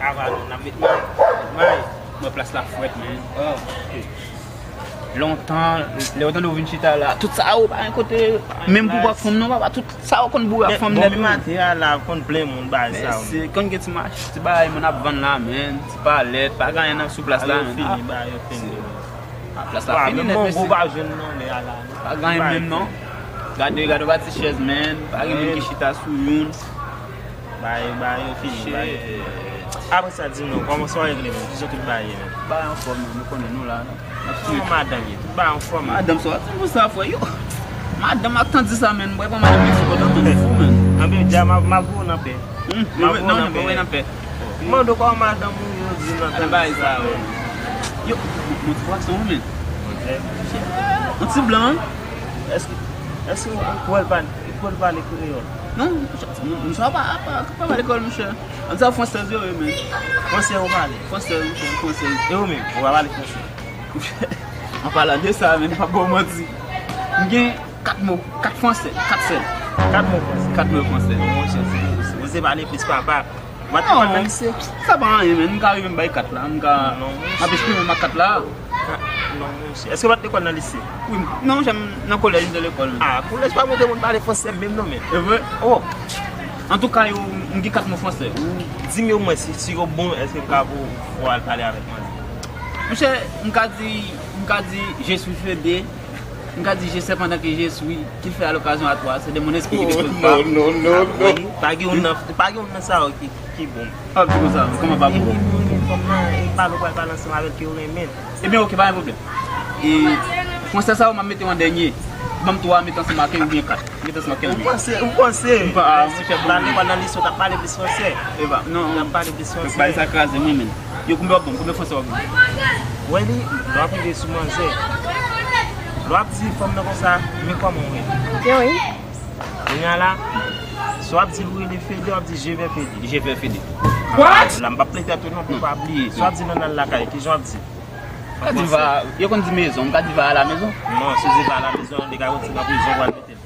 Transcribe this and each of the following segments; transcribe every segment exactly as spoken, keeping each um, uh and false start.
Avalon, n ap met may. Met may. Mwen plas la frèt, men. Oh. Lontan, lè w tande w vin chita la, tout sa yo pa gen kote, menm pou w ak fanm nan, papa, tout sa yo konn boure ak fanm nèt. Bon, men maten a la, konn plen moun bay sa yo. Mèsi, konn gen ti mach, ti bagay moun ap vann la, men, ti palèt, pa gen anyen nan sou plas la, men. Yo fini, bay yo fini. Ah, plas la fini nèt, mesye. Pa jwenn nan lè a la. Pa gen anyen menm, non. Gade, gade yon pati chèz, men, pa gen moun ki chita sou youn. Bay, bay yo fini, bay yo fini. Apre sa, di m non, kòman sa w regle, men? Kijan tout bagay ye, men? Bagay anfòm, men, nou konnen nou la, non. N ap swiv. Kòman madanm ye? Tout bagay anfòm, men. Madanm sa w ap di m pou sa, frè, yo. Madanm ak tandi sa, men, mwen pran madanm Meksiko, nan tandi fou, men. Anben, dja, m ap, m ap voye w nan pè. M ap voye w nan pè. Non, non, pa voye nan pè. M mande w kòman madanm ou yo di nan tandi sa, men. Yo, bon, bon ti bwason, men. Yon ti blan. Èske, èske ou kwè l pa, ou kwè l pale kreyòl? Non, monchè, monchè, pa, pa, pa pale kreyòl, monchè. An sa fransèz yo ye, men. Fransè ou pale? Fransèz, monchè, fransèz. E ou menm, ou pa pale fransè? An palan de sa, men, m p ap ba w manti. M gen kat mo, kat fransè, kat sèl. Kat mo fransè? Kat mo fransè. Bon, monchè, sipoze pale plis, papa. Mwen te konn nan lise. Sa pa anyen, men. M ka rive m bay kat la. M ka, m ap eksprime m ak kat la. Non, monchè. Èske w pa t lekòl nan lise? Wi, non, monchè, m nan kolèj, m te lekòl. Ah, kolèj pa montre moun pale fransè menm non, men. E vre? Oh. Antouka, yo, m gen kat mo fransè. Ou di m yo mwen si, si yo bon, èske m ka pou, pou al pale avèk mwen? Monchè, m ka di, m ka di, je suis Fede. M ka di, je sais pendant que je suis, qu'il fait à l'occasion à toi, c'est de mon esprit qui ne peut pas. Non, non, non, non. Pa gen youn nan, pa gen youn nan sa yo ki, ki bon. Pa di konsa, kòman pa bon? E wi, m renmen fanm nan, e pale w pral pale ansanm avè l ke w renmen l. Ebyen, oke, pa gen pwoblèm. E fransè sa yo, m ap mete yo an dènye. Ban m twa, mete ansanm ak oubyen kat. Mete ansanm ak kèl. Ou panse, ou panse? M pa, ah, monchè, bon. Lè nou pral nan lise, w t ap pale plis fransè. E pa, non. W t ap pale plis fransè. Bay sa kraze, mwen menm. Yo, konbyen w ap ban m? Konbyen fransè w ap ban m? Wè li, lè w ap rive sou manzè. Lè w ap di fanm nan konsa, men kòman w rele? Wi. Kounye a la, si w ap di l ou rele Fede, w ap di je vais Fede. Je vais Fede. What? La, m p ap plete tou non, pou pa bliye. Si w ap di nan al lakay, kijan w ap di? M ka di va, yo konn di mezon, m ka di va à la maison. Non, si w di va à la maison, li ka retire nan prizon, w al mete l.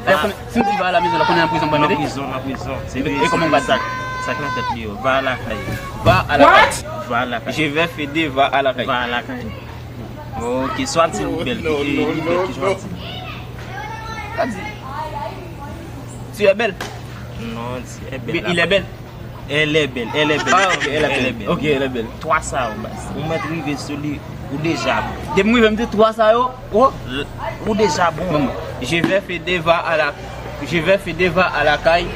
Lè konnen, si m di va à la maison, lè konnen nan prizon, mwen mete? Nan prizon, nan prizon. Se de, e kòman m va di sa? Sa k nan tèt li yo. Va lakay. Va à la caille. What? Va lakay. Je vais Fede, va à la caille. Va lakay. Ok, si w ap di l ou bèl, ki, e, li bèl, kijan w ap di? M ka di, tu es belle. Non, di, elle est belle. Bien, il est belle. Elle est belle, elle est belle. Ah, ok, elle est belle. Ok, elle est belle. Twa sa yo, baz. Ou mèt rive sou li, ou deja bon. Depi m rive, m di twa sa yo, oh. L-, ou deja bon. Bon, je vais Fede va à la, je vais Fede va à la caille.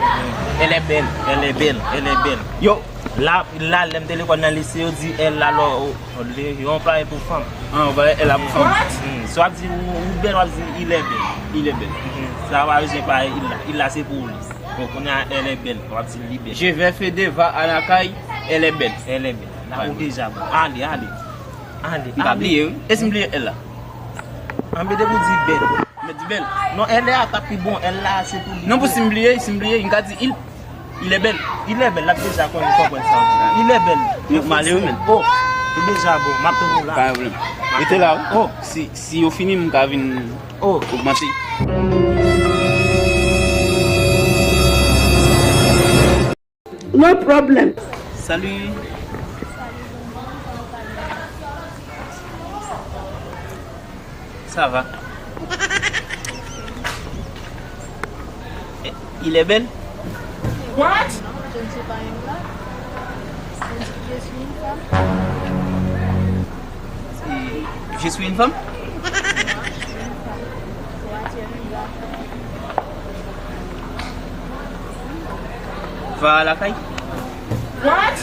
Elle est belle. Elle est belle, elle est belle. Yo. La, la, lè m te lekòl nan lise, yo di elle la, lò, o, o, le, yo anplwaye pou fanm. Ah, anplwaye elle la pou fanm. What? Hmm, si w ap di ou, ou bèl, w ap di il est belle. Il est belle. Hmm, sa pa bezwen pa elle la. Elle la, se pou ou li. Bon, kounye a, elle est belle. W ap di li bèl. Je vais Fede va à la caille, elle est belle. Elle est belle. La, ou deja bon. Ale, ale. Ale, ale. M pa bliye, wi. E si m bliye elle la? Anben, depi w di bèl. Mèt di bèl. Non, elle est a t ap pi bon. Elle la, se pou li. Non, pou si m bliye, si m bliye, m ka di il, il est belle. Il est belle, l ap deja konn, konprann sa w di. Il est belle. M ale wi, men. Oh, ou deja bon. M ap tann ou la. Pa gen pwoblèm. Rete la, wi. Oh, si, si yo fini, m ka vin ogmante. No problem. Salut. Ça va? Eh, il est belle? What? Je ne suis pas une blague. Je suis une femme. Et je suis une femme? Va à la caille. What?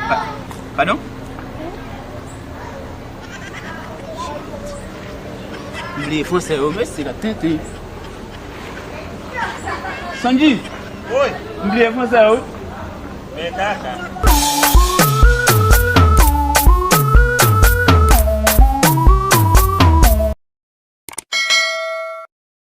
Pa-, pardon? M bliye fransè yo, mesye, la tenten. Sandy! Wi. M bliye fransè yo. Men kaka.